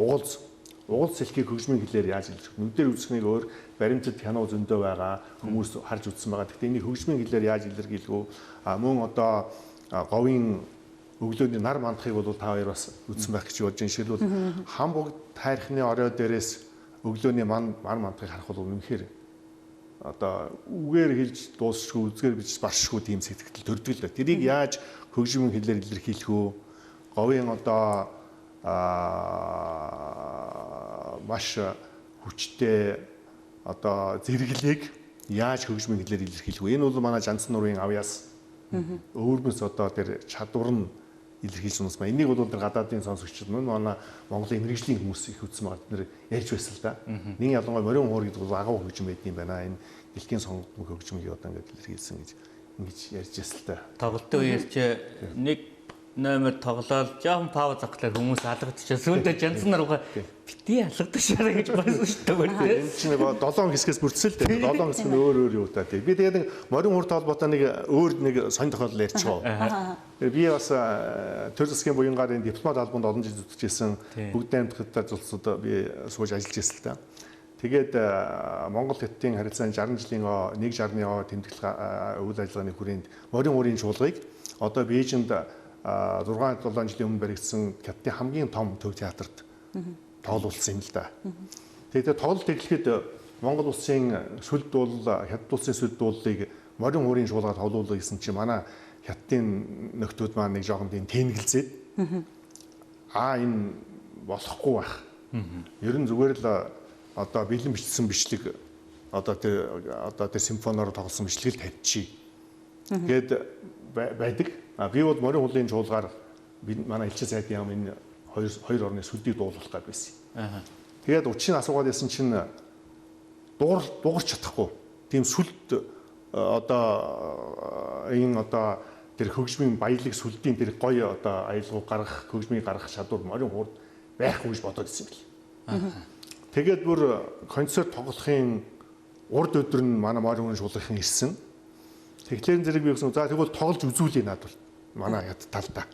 угал сэлхийг хөгжмийн хэлээр яаж илэрхийлэх вэ? Нүдээр үзэхнийг өөр, баримтат кино зөндөө байгаа, хүмүүс харж үзсэн байгаа. Гэхдээ энийг хөгжмийн хэлээр яаж илэрхийлэх вэ? Мөн одоо говийн өглөөний нар мандахыг бол та хоёр бас үзсэн байх гэж бодож байна. Жишээлбэл Хамбуг тайрхны орой дээрээс өглөөний нар мандахыг харах бол үнэхээр одоо үгээр хэлж дуусшгүй, үзгээр бич баршгүй тийм сэтгэл төрдөг л дээ. Тэрийг яаж хөгжмийн хэлээр илэрхийлэх вэ? Говийн одоо маш хүчтэй одоо зэрэглийг яаж хөгжмийн хэлээр илэрхийлэх вэ? Энэ бол манай Жанцсан нурын авьяас өвөрмөс одоо тэр чадвар нь илэрхийлж унаас маа. Энийг бол тэр гадаадын сонсогчид мөн манай Монголын мэргэжлийн хүмүүс их үзсэн байгаа. Бид нэр ярьж байсан л да. Нэг ялангуяа морин хуур гэдэг бол агуу хөгжим байд юм байна. Энэ дэлхийн сонгогдсон хөгжмийг одоо ингээд илэрхийлсэн гэж ингэж ярьж байсан л да. Тоглолтын үеэр чи нэг номер тоглоод жоохон пауз авахлаар хүмүүс алгадчихсан. Сүүлдээ Жанцсан наруугаа бити алгадчихсараа гэж байсан шүү дээ. Энэ чинь нөгөө 7 хэсгээс бүрдсэн л дээ. 7 хэсэг нь өөр өөр юу та тий. Би тэгээд нэг морин хурд холбоотой нэг өөр нэг сонь тохиолдол ярьчихв. Би бас төр засгийн буян гарын дипломат албанд олон жил зүтгэж ирсэн. Бүгд найрамдах улсууд би сууж ажиллаж ирсэн л та. Тэгээд Монгол Хятадын харилцааны 60 жилийн 160-ны тэмдэглэл үйл ажиллагааны хүрээнд морин хурын чуулгыг одоо Бээжинд 6-7 жилийн өмнө баригдсан Хятадын хамгийн том төв театрт тоглуулсан юм л да. Тэгээд тоглолт эхлэхэд Монгол улсын сүлд дуул, Хятад улсын сүлд дууллыг морин хуурын чуулгаа тоглуулъя гэсэн чинь манай Хятадын нөхдүүд маань нэг жоохон тийм тэнгэлзээд энэ болохгүй байх. Ер нь зүгээр л одоо бэлэн бичсэн бичлэг одоо тэр симфоноор тоглосон бичлэг л тавьчих. Гээд байдаг. Би бол морин хуулын чуулгаар манай элчин сайдын яам энэ хоёр орны сүлдийг дуулах гээд байсан. Тэгээд учрыг асуугаад байсан чинь дуугарч чадахгүй. Тийм сүлд одоо энэ одоо тэр хөгжмийн баялаг сүлдийн тэр гоё одоо аялгау гаргах, хөгжмийг гаргах чадвар морин хуурд байхгүй гэж бодоод ирсэн бэл. Тэгээд бүр концерт тоглохын урд өдөр нь манай морин хуурын чуулгын ирсэн. Тэгэхээр зэрэг би гэсэн. За тэгвэл тоглож үзүүлье надад бол манай Хятад талдаа.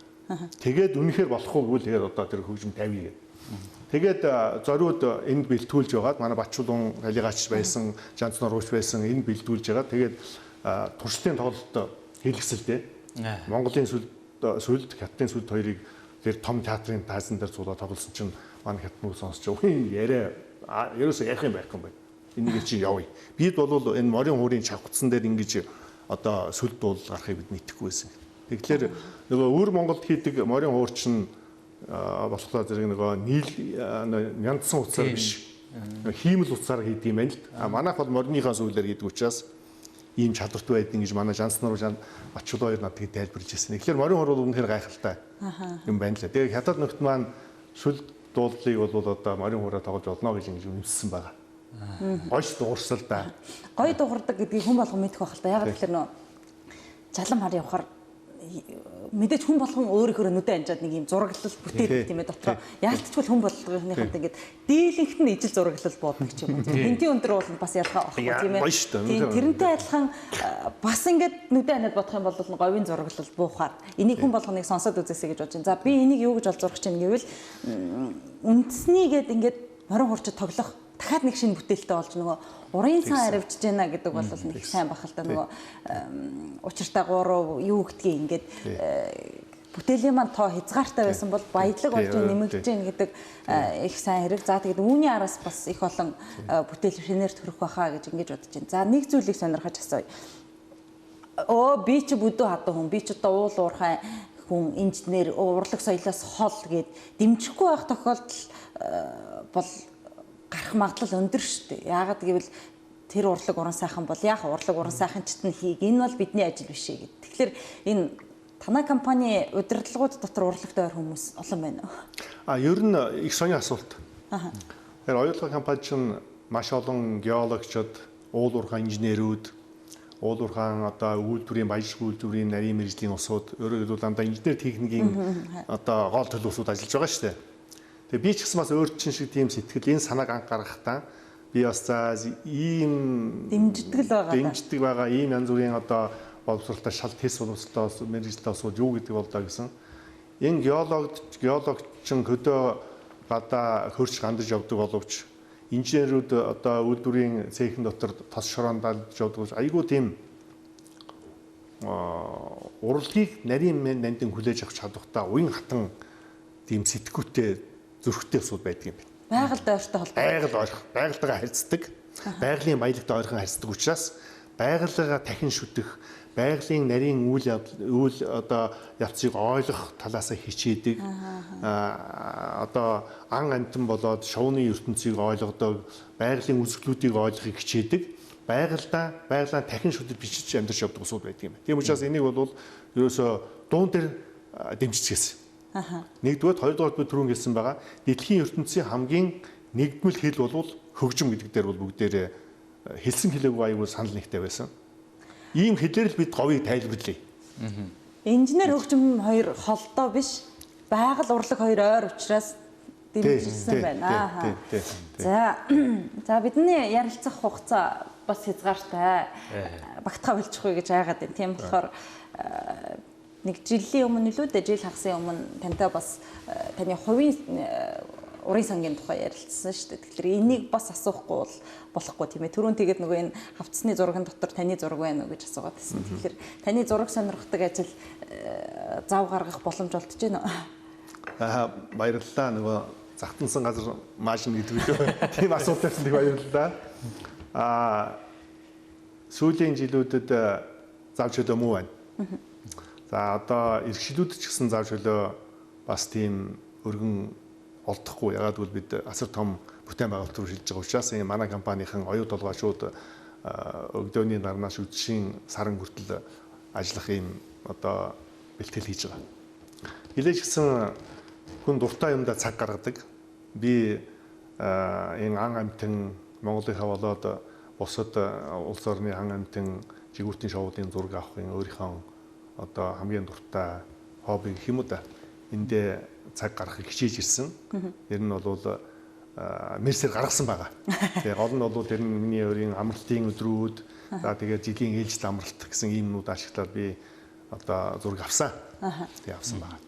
Тэгээд үнэхээр болохгүй гэвэл тэгээд одоо тэр хөгжим тавья гэдэг. Тэгээд зориуд энд бэлтгүүлж байгаад манай Батчулуун Талигаач байсан, Жанцсан нурууч байсан энд бэлтгүүлж байгаа. Тэгээд туршлтын тоглолт хэлгэсэлтэй. Монголын сүлд, Хятадын сүлд хоёрыг тэр том театрын таазан дээр суулгаад тоглосон чинь манай Хятад мөн сонсч байгаа. Яриа ерөөсөө ярих юм байхгүй юм байна. Энийг чи явъя. Бид бол энэ морин хуурын чавгцсан дээр ингэж одоо сүлд дуул гарахыг бид мэдэхгүй байсан. Тэгэхээр нөгөө өвөр Монголд хийдэг морин хуур чинь болохоор зэрэг нөгөө нийл нянтсан утсаар биш хиймэл утсаар хийдэг юм байна л. А манайх бол мориныхаа сүүлээр хийдэг учраас ийм чадвартай байдیں гэж манай Жанцсан нуруу Батчулуу хоёр надад тайлбарлаж ирсэн. Тэгэхээр морин хуур бол үнэхээр гайхалтай юм байна лээ. Тэгээ Хятад нөхд маань сүлд дууллыг бол одоо морин хуураа тоглож болно гэж ингэж үнэмссэн байгаа. Гойш дуурсал да. Гой дуурдаг гэдгийг хүн болгон мэдэх байх л та. Ягаад гэвэл нөө жалам хар явахаар мэдээж хүн болгон өөрийнхөө нүдэ анжаад нэг юм зураглал бүтээдэг тийм ээ дотроо. Яалтчгүй хүн болгоныхонд ингээд дийлэнхт нь ижил зураглал буудаг ч юм уу. Тэнтийн өндөр бол бас ялгаа байхгүй тийм ээ. Тийм тэрнтэй адилхан бас ингээд нүдэ анаад бодох юм бол говийн зураглал буухаар энийг хүн болгоныг сонсоод үзээсэй гэж бодож байна. За би энийг юу гэж олзуурах чинь гэвэл үндэсний гээд ингээд морин хурцд тоглох дахиад нэг шинэ бүтээлтэй болж нөгөө урын сан аривчж байна гэдэг бол нэг сайн бах л да нөгөө учиртай гурав юу гэдгийг ингээд бүтээлийн маань тоо хязгаартай байсан бол баялаг болж нэмэгдэж байна гэдэг их сайн хэрэг. За тэгээд үүний араас бас их олон бүтээл шинээр төрөх байхаа гэж ингэж бодож байна. За нэг зүйлийг сонирхож асууя. Би чи бүдүү хадуу хүн, би чи одоо уул уурхай хүн, инженер, урлаг соёлоос хол гэд дэмжихгүй байх тохиолдол бол гарах магадлал өндөр шүү дээ. Яагаад гэвэл Тэр урлаг уран сайхан бол яах урлаг уран сайханчт нь хийг. Энэ бол бидний ажил биш ээ гэд. Тэгэхээр энэ танай компани удирдлагууд дотор урлагт ойр хүмүүс олон байна уу? Ер нь их сонио асуулт. Тэгэхээр оюутлогын компани чинь маш олон геологчид, уул уурхай инженерүүд, уул уурхайн одоо үйлдвэрийн баяжлах үйлдвэрийн нарийн мэргэжлийн улсууд, өөрөөр хэлбэл дандаа инженер техникийн одоо гол төлөв улсууд ажиллаж байгаа шүү дээ. Тэгээ би ч гэсэн бас өөр чин шиг тийм сэтгэл энэ санааг анх гаргахдаа би бас за ийм дэмждэг л байгаа. Дэмждэг байгаа ийм янз бүрийн одоо боловсролтой шал тэс боловсролтой мэргэжилтэй улсууд юу гэдэг бол доо гэсэн. Энэ геолог чин хөдөө гадаа хөрч гандаж явдаг боловч инженерүүд одоо үйлдвэрийн цехэн дотор тос шороонд далж явдаг болж айгүй тийм урлагийг нарийн нандин хүлээж авах чадвартай уян хатан тийм сэтгүүтэй зүрхтэй улсууд байдаг юм байна. Байгальд ойртой холбоотой. Байгаль ойрох, байгальтайгаа харьцдаг, байгалийн баялагтай ойрхон харьцдаг учраас байгалигаа дахин шүтэх, байгалийн нарийн үйл одоо явцыг ойлгох талаасаа хичээдэг. Одоо ан амтан болоод шовны ертөнцийг ойлгодог, байгалийн үзэсгэлүүдийг ойлгохыг хичээдэг. Байгалаа дахин шүтэж бичиж амьдарч явдаг улсууд байдаг юм байна. Тийм учраас энийг бол ерөөсөө дуун дээр дэмжиж гэсэн. Нэгдүгээр, хоёрдугаар би түрүүн хэлсэн байгаа. Дэлхийн ертөнцийн хамгийн нэгдмэл хэл бол хөгжим гэдэг дээр бол бүгдээрээ хэлсэн хэлээгүй аягүй санал нэгтэй байсан. Ийм хэлээр л бид говийг тайлбарлая. Инженер хөгжим хоёр холдоо биш. Байгаль урлаг хоёр ойр учраас дэмжижсэн байна. За бидний ярилцах хугацаа бас хязгаартай. Багтгаа болчихгүй гэж айгаад байна. Тийм болохоор нэг жилийн өмнө илүү дээ жил хагасын өмнө тантай бас таны хувийн урын сангийн тухай ярилцсан шүү дээ. Тэгэхээр энийг бас асуухгүй бол болохгүй тийм ээ. Түрүүн тэгээд нөгөө энэ хавцсны зурган дотор таны зураг байна уу гэж асуугаад байсан. Тэгэхээр таны зураг сонирхдаг ажил зав гаргах боломж олдож байна уу? Баярлалаа. Нөгөө загтансан газар маашин гэдэг үү. Тийм асуулт тавьсан их баярлалаа. Сүүлийн жилүүдэд зав чөлөө муу байна. За одоо иргэшлүүд ч гэсэн зав чөлөө бас тийм өргөн олдохгүй. Ягаад гэвэл бид асар том бүтээн байгуулалт руу шилжиж байгаа учраас энэ манай компанийн оюу толгойчууд өгдөөний нарнаас үдшийн саран хүртэл ажиллах юм одоо бэлтгэл хийж байгаа. Хэлээж гисэн хүн дуртай юмдаа цаг гаргадаг. Би энэ ан амтан Монголынхаа болоод бусад улс орны ан амтан жигүүртийн шоудын зураг авахын өөрийнхөө одоо хамгийн дуртай хобби гэх юм уу да. Эндээ цаг гаргахыг хичээж ирсэн. Тэр нь бол мерсээр гаргасан байгаа. Тэгээ гол нь бол тэр нь миний өөрийн амралтын өдрүүд, за тэгээ жилийн ээлжид амралт гэсэн ийм юмнууд ашиглаад би одоо зураг авсан. Тэгээ авсан байгаа.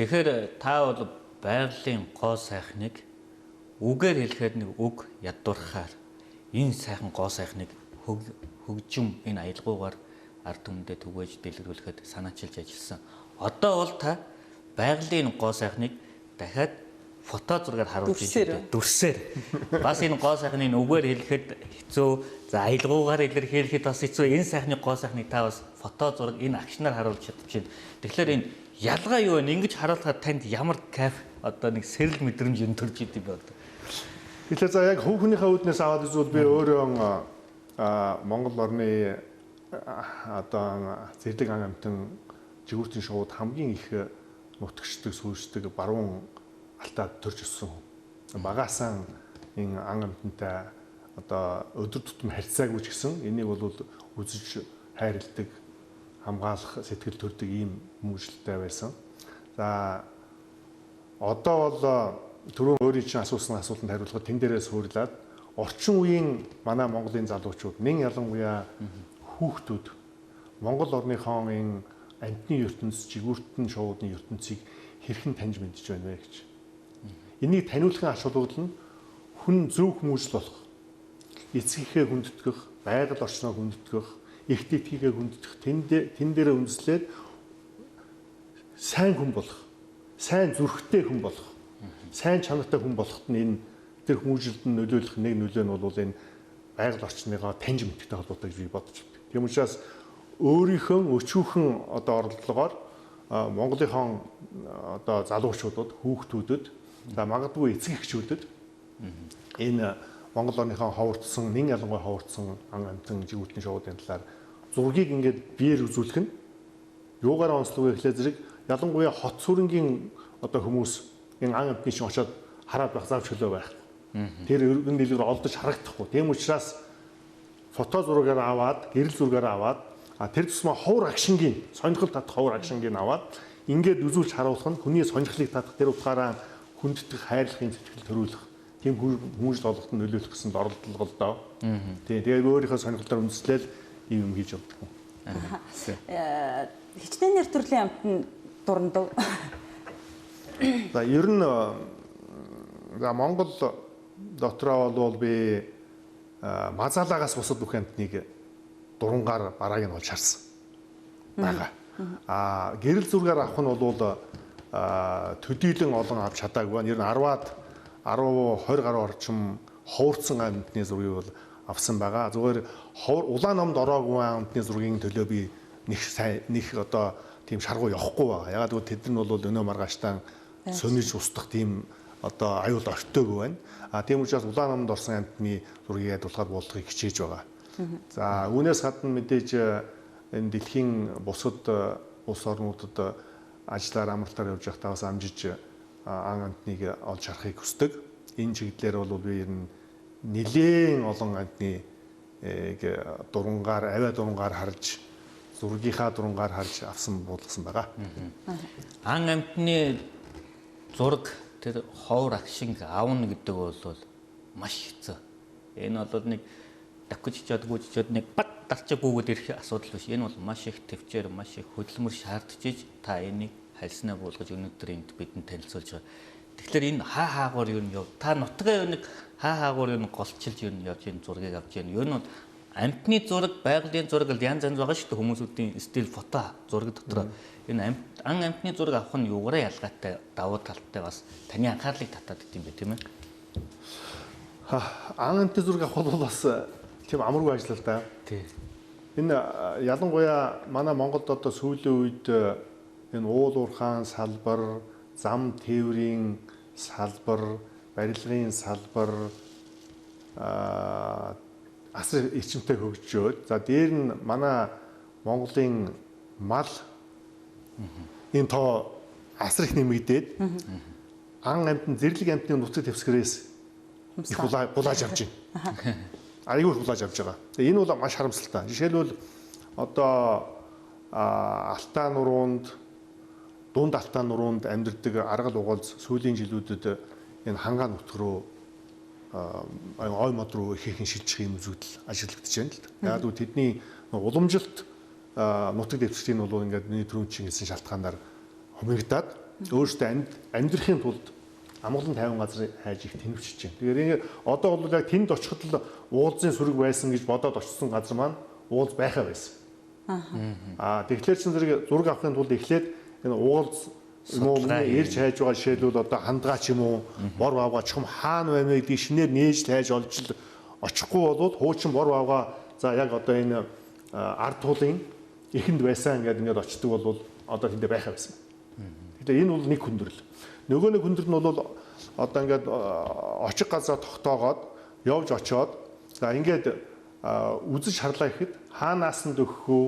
Тэгэхээр та бол байгалийн гоо сайхныг үгээр хэлэхэд нэг үг ядуурхаар энэ сайхан гоо сайхныг хөгжим энэ аялгуугаар ард түмэндээ түгээж дэлгэрүүлэхэд санаачилж ажилласан. Одоо бол та байгалийн гоо сайхныг дахиад фото зургаар харуулж байна. Дүрсээр. Бас энэ гоо сайхныг үгээр хэлэхэд хэцүү, за аялгуугаар илэрхийлэхэд бас хэцүү. Энэ сайхны гоо сайхныг та бас фото зураг энэ агшнаар харуулж чадчихэв. Тэгэхээр энэ ялгаа юу вэ? Ингэж харуулахад танд ямар кайф одоо нэг сэрэл мэдрэмж юм төрж идэв бэ одоо? Тэгэхээр за яг хүүхнийхээ үүднээс аваад үзвэл би өөрөө Монгол орны одоо зэрлэг ан амтан жигүүртийн шоуд хамгийн их нутагшдаг, сүйршдэг баруун алтаад төрж өссөн хүн. Багаасан энэ ан амтантай одоо өдөр тутам харьцаагүй ч гэсэн энийг бол үзэж хайрладаг, хамгаалах сэтгэл төрдөг ийм хүмүүжлэлтэй байсан. За одоо бол түрүүн өөрийн чинь асуусан асуултанд хариулахад тэн дээрээ суурлаад орчин үеийн манай Монголын залуучууд нэн ялангуяа хүүхдүүд Монгол орныхоо энэ амтны ертөнц, жигүүртэн шоудны ертөнцийг хэрхэн таньж мэдж байна вэ гэж. Энийг таниулахын ач холбогдол нь хүн зөв хүмүүжил болох, эцгийнхээ хүндэтгэх, байгаль орчноо хүндэтгэх, эрт этхийгээ хүндэтгэх, тэн дээрээ үндэслээд сайн хүн болох, сайн зүрхтэй хүн болох, сайн чанартай хүн болоход нь энэ тэр хүмүүжилд нь нөлөөлөх нэг нөлөө нь бол энэ байгаль орчныгоо таньж мэдхтэй холбоотой гэж би бодож байна. Тийм учраас өөрийнхөө өчүүхэн одоо орлогоор Монголынхон одоо залуучуудад, хүүхдүүдэд, за магадгүй эцэг эхчүүдэд энэ Монгол орныхоо ховордсон, нэн ялангуяа ховордсон ан амьтан жигүүтний шоудын талаар зургийг ингээд биеэр үзүүлэх нь юугаар онцлог вэ гэхлээр зэрэг ялангуяа хот сүрэнгийн одоо хүмүүс энэ ан амьтны шин очоод хараад байх заавч хөлөө байх. Тэр өргөн дэлгэр олдож харагдахгүй. Тийм учраас фото зургаар аваад, гэрэл зургаар аваад, а тэр тусмаа ховор агшингийн, сонирхол татах ховор агшингийн аваад ингээд үзүүлж харуулах нь хүний сонирхлыг татах, тэр утгаараа хүндэтгэх, хайрлахын сэтгэл төрүүлэх, тийм хүмүүжил олгоход нөлөөлөх гэсэн оролдлого л доо. Тийм, тэгээд өөрийнхөө сонирхлоор үндэслэл ийм юм хийж явдаг. Хичнээн нэр төрлийн амьтан дурандав. За ер нь за Монгол дотроо бол би мазаалагаас бусад бүх амьтныг дурангаар барааг нь олж харсан байгаа. А гэрэл зургаар авах нь бол төдийлөн олон авч чадаагүй. Ер нь 10-аад 10 20 гаруй орчим ховорцсон амьтны зургийг бол авсан байгаа. Зүгээр ховор улаан номд ороогүй амьтны зургийн төлөө би нэг сайн нэг одоо тийм шаргуу явахгүй байгаа. Ягаад гэвэл тэд нар бол өнөө маргааштай сөнөж устдах тийм одоо аюул ортоогүй байна. А тийм учраас улаан номд орсон амьтны зургийг ядуулахаар буулгахыг хичээж байгаа. За үүнээс гадна мэдээж энэ дэлхийн бусад улс орнуудад ажиллаар амралтаар явж байхдаа бас амжиж ан амьтныг олж харахыг хүсдэг. Энэ чиглэлээр бол би ер нь нэлээн олон амьтныг дурангаар, авиа дурангаар харж, зургийнхаа дурангаар харж авсан буулгасан байгаа. Ан амьтны зураг тэр ховор агшинг аавна гэдэг бол маш хэцүү. Энэ бол нэг давхиж чичээд гүйжчихэд нэг бат дарчаа гүгээд ирэх асуудал биш. Энэ бол маш их төвчээр, маш их хөдөлмөр шаардж та энийг хальснаа буулгаж өнөөдөр энд бидэнд танилцуулж байгаа. Тэгэхээр энэ хаа хаагуур юу юм яв? Та нутгаа юу нэг хаа хаагуур юу голчилж юу явж энэ зургийг авч яана. Ер нь бол амьтны зураг, байгалийн зураг л янз янз байгаа шүү дээ. Хүмүүсүүдийн стил фото зураг дотор энэ ан амьтны зураг авах нь юугаараа ялгаатай, давуу талтай бас таны анхаарлыг татаад идэм бэ, тийм ээ? Ан амьтны зураг авах бол бас тийм амаргүй ажил л да. Тий. Энэ ялангуяа манай Монголд одоо сүүлийн үед энэ уул уурхаан салбар, зам тээврийн салбар, барилгын салбар асар эрчимтэй хөгжөөд, за дээр нь манай Монголын мал энэ тоо асар их нэмэгдээд ан амьтан, зэрлэг амьтны нутаг дэвсгэрээс их булааж авч байна. Айгүй их булааж авч байгаа. Тэгээ энэ бол маш харамсалтай. Жишээлбэл одоо Алтан нуруунд, дунд Алтан нуруунд амьдардаг аргал угаалз сүүлийн жилүүдэд энэ хангаа нутг руу ой мод руу их ихэн шилжих юм үзэгдэл ажиглагдаж байна л да. Яг л тэдний уламжилт нутаг дэвсгэрийн бол ингээд миний түрүүн чинь хэлсэн шалтгаанаар хумигдаад өөрсдөө амьдрахын тулд амгалан тайван газар хайж их тэнвчж байна. Тэгэхээр энэ одоо бол яг тэнд очиход л уулзын сүрэг байсан гэж бодоод очсон газар маань уулз байхаа байсан. Аа тэгэхээр чин зэрэг зураг авахын тулд эхлээд энэ уулз юм уу ирж хайж байгаа жишээлбэл одоо хандгаа ч юм уу бор вавга чухам хаана байна вэ гэдгийг шинээр нээж хайж олж л очихгүй болвол хуучин бор вавга за яг одоо энэ ард туулын эхэнд байсан гэдэг ингээд очдөг бол одоо тэндээ байхаа байсан. Тэгэхээр энэ бол нэг хүндрэл. Нөгөө нэг хүндрэл нь бол одоо ингээд очих газар тогтоогоод явж очоод за ингээд үзэж харлаа гэхэд хаанаас нь дөхөх үү,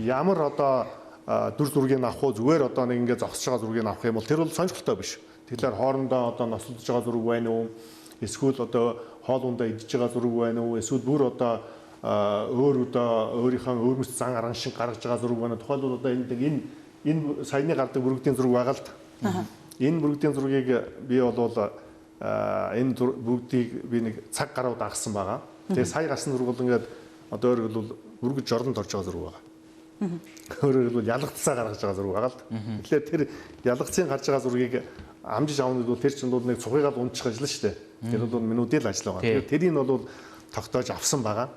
ямар одоо дүр зургийг авах уу, зүгээр одоо нэг ингээд зогсож байгаа зургийг авах юм бол тэр бол сонирхолтой биш. Тэгэхээр хоорондоо одоо нослож байгаа зураг байна уу, эсвэл одоо хоол ундаа идэж байгаа зураг байна уу, эсвэл бүр одоо өөр одоо өөрийнхөө өөрмөц зан арган шиг гаргаж байгаа зураг байна. Тухайлбал одоо энэ энэ саяны гардаг бүрэгдийн зураг байгаа л да. Энэ бүрэгдийн зургийг би бол энэ бүрэгдийг би нэг цаг гаруй дагсан байгаа. Тэгээ сая гарсан зураг бол ингээд одоо өөрөөр хэлбэл бүрэгд жорнонд орж байгаа зураг байгаа. Өөрөөр хэлбэл ялгацсаа гаргаж байгаа зураг байгаа л да. Тэгэхээр тэр ялгацын гарч байгаа зургийг амжиж авах нь бол тэр чинь бол нэг цухыгаа л унчих ажил шүү дээ. Тэр бол минутын л ажил байгаа. Тэгэхээр тэрийг нь бол тогтоож авсан байгаа.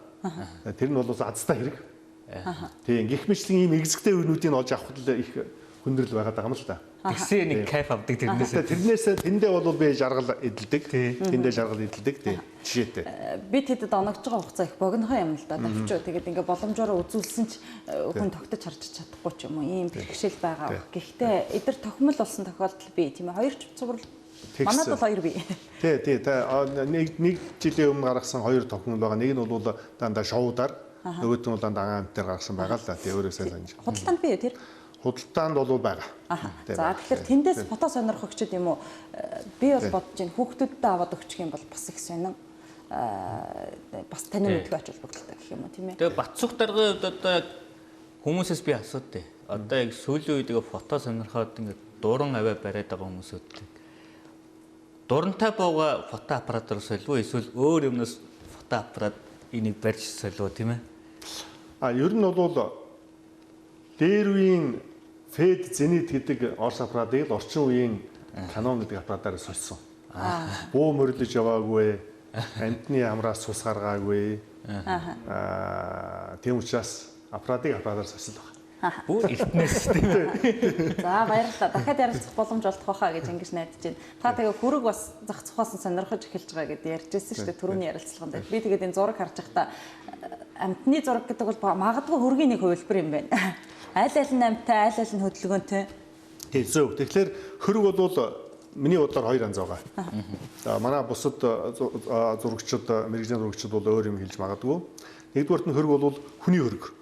Тэр нь бол азтай хэрэг. Тийм, гих мэтлэн ийм эгзэгтэй үеүүдийг олж авахд л их хүндрэл байгаа даа юм л да. Тэгсэн нэг кайф авдаг тэрнээс. Тэрнээс тэндээ бол би жаргал эдэлдэг. Тэндээ жаргал эдэлдэг тий. Жишээтэй. Би тэдэд оногдож байгаа хугацаа их богинохон юм л да. Давчуу. Тэгээд ингээ боломжоор үзүүлсэн ч хүн тогтож харж чадахгүй ч юм уу. Ийм бэрхшээл байгаа. Гэхдээ эдгээр тохимол болсон тохиолдол бий тийм ээ. Хоёр цуврал Манад бол хоёр бий. Тий. Нэг жилийн өмнө гаргасан хоёр товхнол байгаа. Нэг нь бол дандаа шоудаар, нөгөөт нь бол дандаа агаан амтаар гаргасан байгаа л да. Тий, өөрөө сайн санаж. Худалдаанд бий юу тэр? Худалдаанд бол байгаа. За тэгэхээр тэндээс фото сонирхогчд юм уу? Би бол бодож байна. Хүүхдүүдтэй аваад өгчих юм бол бас их сонин. Бас танин мэдгүй ач холбогдолтой гэх юм уу, тийм ээ. Тэгээ Батцух даргын хувьд одоо хүмүүсээс би асуудаг. Одоо яг сүүлийн үед фото сонирхоод ингээд дуран аваа бариад байгаа хүмүүсүүд дурантай бууга фото аппаратаар солио эсвэл өөр юмнаас фото аппарат энийг барьж солио, тийм ээ? А ер нь бол дээр үеийн Fed Zenit гэдэг Орос аппаратыг л орчин үеийн Canon гэдэг аппаратаар сольсон. Буу мөрлөж яваагүй, амтны амраас цус гаргаагүй. Тийм учраас аппаратыг аппаратаар сольсон л байна. Бүр эртнээс тийм ээ. За баярлалаа. Дахиад ярилцах боломж олдох байхаа гэж ингэж найдаж байна. Та тэгээ хөрөг бас зах зухаас нь сонирхож эхэлж байгаа гэдээ ярьж байсан шүү дээ түрүүний ярилцлаганд. Би тэгээд энэ зураг харж байхдаа амтны зураг гэдэг бол магадгүй хөргийн нэг хувилбар юм байна. Аль аль нь амттай, аль аль нь хөдөлгөөнтэй. Тийм зөв. Тэгэхээр хөрөг бол миний бодлоор хоёр янз байгаа. За манай бусад зурагчид, мэргэжлийн зурагчид бол өөр юм хэлж магадгүй. Нэгдүгээрт нь хөрөг бол хүний хөрөг.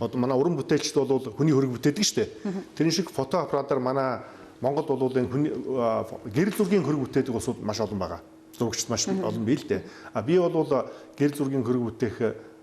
Одоо манай уран бүтээлчд бол хүний хөрөг бүтээдэг шүү дээ. Тэрэн шиг фото аппаратаар манай Монголд бол энэ хүний гэрэл зургийн хөрөг бүтээдэг улсууд маш олон байгаа. Зурагчид маш олон бий л дээ. А би бол гэрэл зургийн хөрөг бүтээх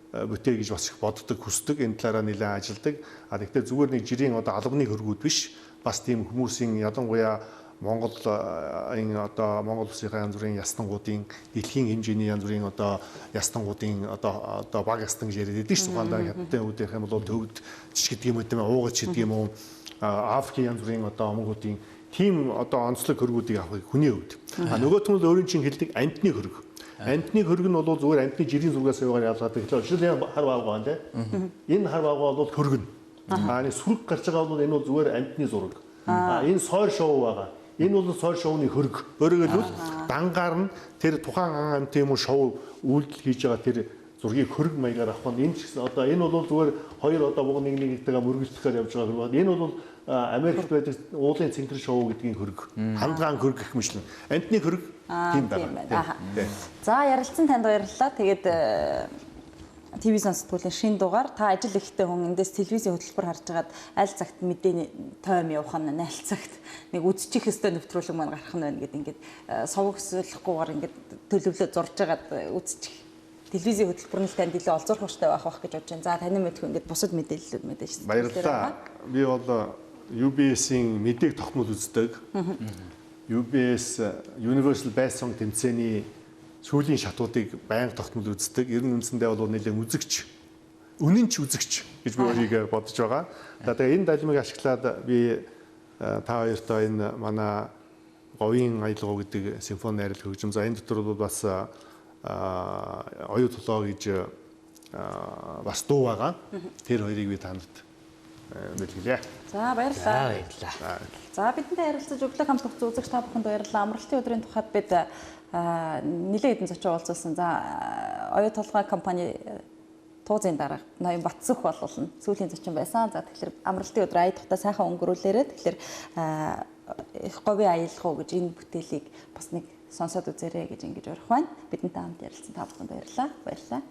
бүтээ гэж бас их боддог, хүсдэг, энэ талаараа нэлээд ажилладаг. А тэгвэл зүгээр нэг жирийн одоо албаны хөргүүд биш, бас тийм хүмүүсийн ялангуяа Монгол энэ одоо Монгол улсынхаа янз бүрийн ястангуудын дэлхийн хэмжээний янз бүрийн одоо ястангуудын одоо баг ястан гэж яриад байдаг шүү. Тухайлбал хятадын үед ярих юм бол төвд ч гэдэг юм уу, тийм уугач гэдэг юм уу, Африкийн янз бүрийн одоо омгуудын тийм одоо онцлог хөргүүдийг авахыг хүний хувьд. А нөгөөх нь өөрийн чинь хэлдэг амтны хөрг. Амтны хөрг нь бол зүгээр амтны жирийн зургаас яваагаар ялгаадаг. Тэгэхээр жишээл хар ваавга байна тийм. Энэ хар ваавга бол хөргөн. А энэ сүрэг гарч байгаа бол энэ бол зүгээр амтны зураг. А энэ сойр шоу байгаа. Энэ бол сойр шоуны хөрг. Өөрөөр хэлбэл дангаар нь тэр тухайн ан амт юм уу шоу үйлдэл хийж байгаа тэр зургийг хөрг маягаар авах нь энэ ч гэсэн одоо энэ бол зүгээр хоёр одоо буг нэг нэгтэйгээ мөргөлдөхөөр явж байгаа хөрг байна. Энэ бол Америкт байдаг уулын цэнхэр шоу гэдгийн хөрг. Хандгаан хөрг гэх мэтлэн. Амтны хөрг тийм байна. За ярилцсан танд баярлалаа. Тэгээд ТV сонсдгуулийн шин дугаар та ажил ихтэй хүн эндээс телевизийн хөтөлбөр харж байгаад аль цагт мэдээний тойм явах нь аль цагт нэг үзчих ёстой нэвтрүүлэг маань гарах нь байна гэд ингээд сувг өсвөлөхгүйгээр ингээд төлөвлөө зурж байгаад үзчих телевизийн хөтөлбөр нь л танд илүү олзуурах хэрэгтэй байх гэж бодож байна. За таны мэдхүү ингээд бусад мэдээллүүд мэдээж. Баярлалаа. Би бол UBS-ийн мэдээг тогтмол үздэг. UBS Universal Best Song тэмцээний сүүлийн шатуудыг байнга тогтмол үздэг. Ер нь үндсэндээ бол нэлээд үзэгч, үнэн ч үзэгч гэж би өөрийгөө бодож байгаа. За тэгээ энэ далимыг ашиглаад би та хоёртой энэ манай Говийн аялгау гэдэг симфони найрал хөгжим. За энэ дотор бол бас оюу толгой гэж бас дуу байгаа. Тэр хоёрыг би танарт бэлгэлээ. За баярлалаа. За бидэнтэй ярилцаж өглөө хамт үзэгч та бүхэнд баярлалаа. Амралтын өдрийн тухайд бид нэлээд хэдэн зочин уулзсан. За оюу толгой компани Туузын дарга ноён Батсөх болуулна. Сүүлийн зочин байсан. За тэгэхээр амралтын өдөр ая тухтай сайхан өнгөрүүлээрэ. Тэгэхээр их говийн аялгау гэж энэ бүтээлийг бас нэг сонсоод үзээрэй гэж ингэж урих байна. Бидэнтэй хамт ярилцсан та бүхэнд баярлалаа. Баярлалаа.